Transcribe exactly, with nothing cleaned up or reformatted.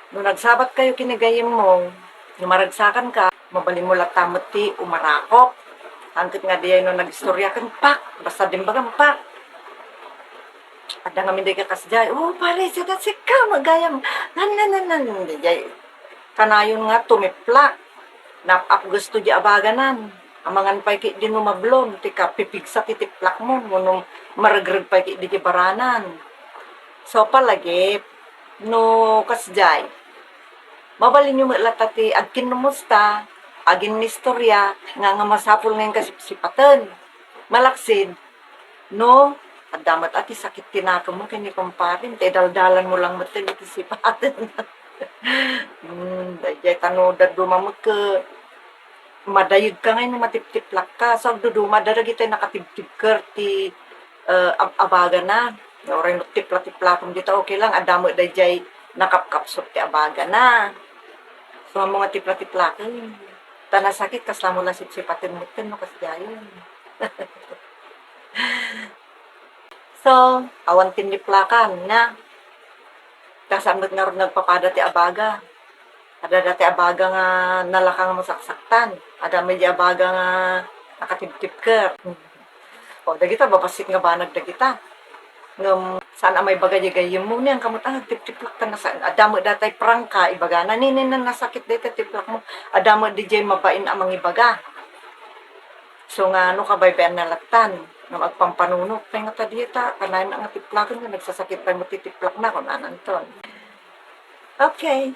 No nagsabatkayo ken ni gayyemmo, no maragsakanka, mabalinmo latta met ti umarakop. Saan ket nga dayay no nagistoriakan, pak! Basta dimbagam, pak! Adda ngamin daydi kasdiay, "O, pare, sika, sika, gayam." Nan, nan, nan, nan. Daydiay kanayon nga tumiplak. Nap-apgesto di abaganan. Amangan pay ketdi no mablon ti kapipigsa ti tiplakmo, wenno maregreg pay ketdi ti baranan. So, palagip, no kasdiay, mabalinyo met latta ti agkinnumusta, aginnistoria, nga, nga masapul nga inkasipsipaten. Malaksid, no, adda met a ti sakit ti nakemmo ken ni kumparim, ta idaldalanmo lang met ti sipaten. Hmm, daydiay ta no dadduma met ket madayegka ngay no matiptiplakka. So, agduduma, adda dagitoy nakatibtibker ti, eh, ab-, abagana. Uray no tipla-tiplakem dita, okay lang. Adda met daydiay nakapkapsut ti abagana. So, ammom nga tipla-tiplakem. Ta nasakit, kaslamo la sipsipaten metten no kasdiayen. So, awan tinniplakan, na. Kasano met ngarud nagpapada ti abaga? Adda daydi abaga nga nalaka nga masaksaktan. Adda met daydi abaga nga nakatibtibker. O, dagita, babassit nga banag dagita. Ngem, saan a maibaga daydi gayyemmo, ni, ania kamo ta nga agtiptiplak ta nasa-, adda met daydi prangka, ibagana, "Ni, ni, ni, nasakit daydi tiplakmo." Adda met daydi mabain a mangibaga. So, nga no kabaybayanna lattan, ngem agpampanunot pay ngata dayta, kanayon nga tiplaken nga nagsasakit pay met ti tiplakna, kunananton. Okay.